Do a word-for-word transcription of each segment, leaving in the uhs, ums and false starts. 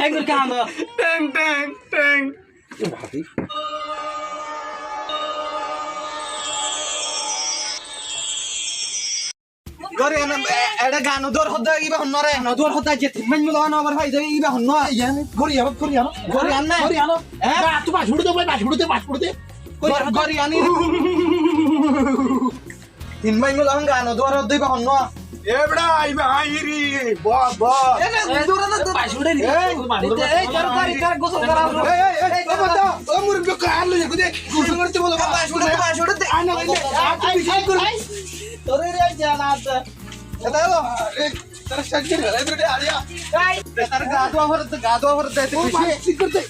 Eng gori kano. Teng, teng, teng. Gori ano, e, eçe gano duar hodde iba honnore. Gano duar hodde je tin main mulo ano abar fai de iba honno. Iyan, gori ano, gori ano. Gori anne. Gori ano. Eh? Ba, tu bas ude, bas ude, bas ude. Gori ano. Gori ani. Tin main mulo ano gano duar hodde iba honno. Ebra, iba airi, bos, bos. E na, dura na, dura. Bas ude ni. Ei, ei, tar, tar, tar, gosol gora. Ei, ei, ei, o banda, o murubbi, kar lo, gosol gorte bolo. Bas ude, bas ude. Ana, ei, ei, ei, ei. Tore re jana ata. Eta elo. Ei, tar shakir, ei, tar ariya. Ei, tar gado afor, gado afor de. O, bas, sik gorte.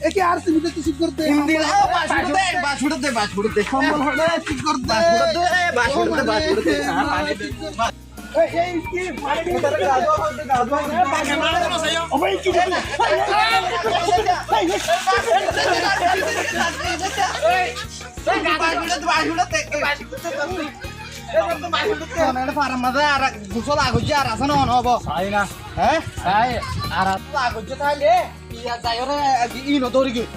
Eki ar simi de, sik gorte. Hindi, o, bas ude, bas ude, bas ude. Kombol hole, sik gorte. Bas ude, bas ude, bas ude. Ei, ei, ki? Gusól agojje ar asé né, no hobo? Sai na. Hé? Sai. Ar asé agojje taile. Iya, zaiyóre, e, ino dóri giyói.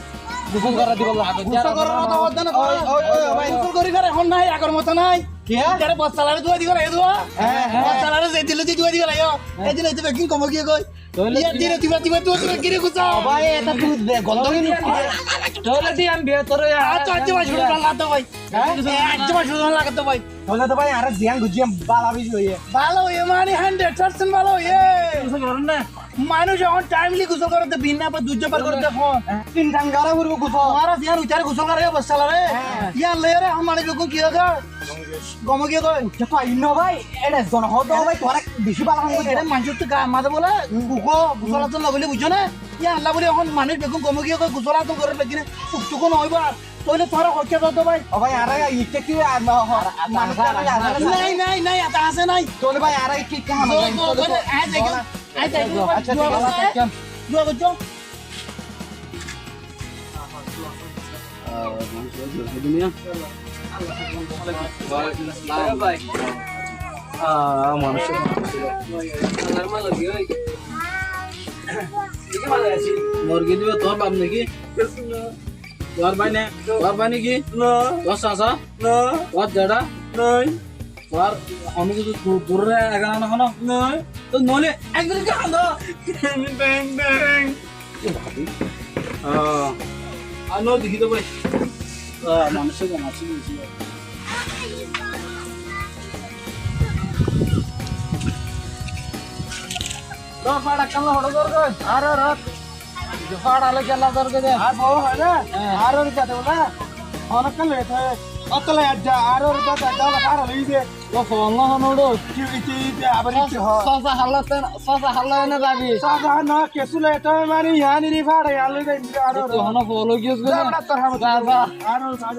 Gusól gorá dibolla. Gusól gorór motó hoddá na. Ói, ói, ói, ói. Gusól gorí fare hon nái, agor motó nái. Kiyá? Ítare bostalare dúa di félaiyo dúa. Hé, hé. Bostalare ze dile di dúa di félaiyo. Hé. Edin óito beggín gom ói giyói. Tóile iya, ki? Dire diba, diba, dúa diba, gire gusól. Ó bái, eta tui de, gondol ni. Tóile di am biya tore ya. Aijja, aijja, bái, cúru lagato bái. Hé? E, aijja, bái, cúru lagato bái. Tóile to bái, añára ziyán goijjí, bála beci óiye. Bála óiye, mani hundred percent bála óiye. Gusól goron na. Manúic ehón timely gusól gorédde, bina ba dui zobbar gorédde ehón. Tin time gorá foribo gusól. Tuáñra ziyán uitare gusól gorá, bostalare. Hé. Yían loiyóre ehón manúic beggún ki óiye? Gom ói giyé goi. Uccá to aiyér no bái, eçe zon hoó de bái, tuáñra beci bála ham goijjó. Eçe maincóttu gaar mazé bóle, ugó, gusól asól no goille buijjó né? Yíanolla bóli ehón manúic beggún gom ói giyé goi, gusól asól gorér beggúne, uk tuk no óibo ar. Tóile tuáñra hoikká zao de bái. Ó bái, añára itta ki, ar, ar, ar, manúic ar, ar, ar, ar, nai, nai, nai, ata asé nai. Tóile bái, añára ki, ki ham zao, zao, tóile zao, zao, zao, añí zai, añí zai, añí zai, añí zai, zao, zao, zao, zao. Morgi dibo tuáñr baf naki? Tuáñr bái nai? Tuáñr bái naki? No. Tuáñr sasa? No. Tuáñr deda? Nai. Tuáñr hono kessú du-, durore egan ano hono? Nai. Tó noile ek minit hono. Beng, beng. Ah, ah, no, dekí to bái. Ah, manúic, manúic, manúic. Dór fáñt ekkán hoçé dór goi. Ar, ar, ar. Fáñt ale gela dór goi de. Ar bou hoó na? Hé. Ar, ar, gade bóla. Onekkán late hoó. Otto lai ajja, ar, ar, gade, gade, fáñt ale goi de. Ó, fon no hono uço. Ki, ki, ki, abar ki hoó? Sosa halla te, sosa halla ene zabi. Sosa halla kessú late hoó, mani, yián iri fáñt ale goi de, ar, ar. Ó, hono folo giyos goi. Za, za. Ar, ar, ar.